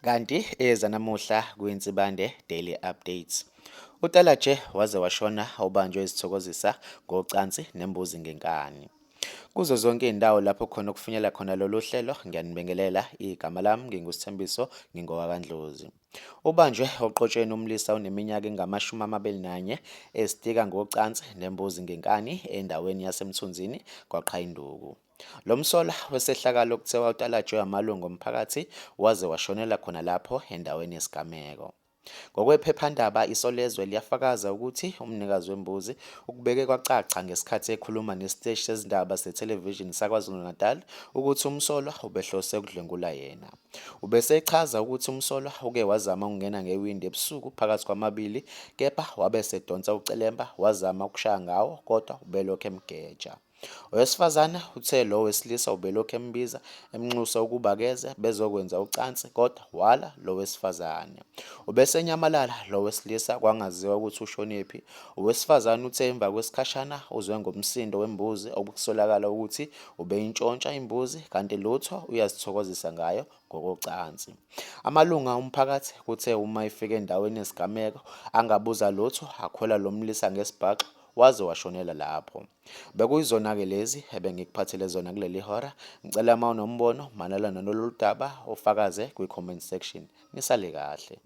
Kanti ezanamuhla kwiNsibande Daily Updates. UTalaje waze washona ubanjwe ezithokozisa ngocansi nembuzi ngenkani. Kuzo zonke izindawo lapho khona okufinyela khona lolu hlelo ngiyanibingelela igama lami nginguSithembiso ngingowakaNdlozi. Ubanjwe oqotsheni umlisa oneminyaka engama-21 ezitika ngocansi nembuzi ngenkani endaweni yaseMthunzini kwaQhayinduku. Lo msolwa wesehlakalo kuthiwa utalajwe amalungu omphakathi waze washonela khona lapho endaweni yesigameko. Ngokwephephandaba Isolezwe liyafakaza ukuthi umnikazi wembuzi ukubeke kwacaca ngesikhathi ekhuluma nesiteshi sezindaba sethelevishini saKwaZulu-Natal ukuthi umsolwa ubehlose ukudlwengula yena. Ubesechaza ukuthi umsolwa uke wazama ukungena ngewindi ebusuku phakathi kwamabili kepha wabe esedonsa ucelemba wazama ukushaya ngawo kodwa ubelokhu emgeja. Owesifazane uthe lo wesilisa ubelokhu embiza emnxusa ukuba akeze bezokwenza ucansi kodwa wala lo wesifazane. Ubesenyamalala lo wesilisa kwangaziwa ukuthi ushonephi. Owesifazane uthe emva kwesikhashana uzwe ngomsindo wembuzi okusolakala ukuthi ubeyintshontsha imbuzi kanti lutho uyazithokozisa ngayo ngokocansi. Amalunga omphakathi kuthe uma efika endaweni yesigameko angabuza lutho akhwela lo mlisa ngesibhaxu waze washonela lapho. Bekuyizona-ke lezi ebengikuphathele zona kuleli hora. Ngicela uma unombono mayelana nalolu daba ufakaze kwi-comment section. Nisale kahle.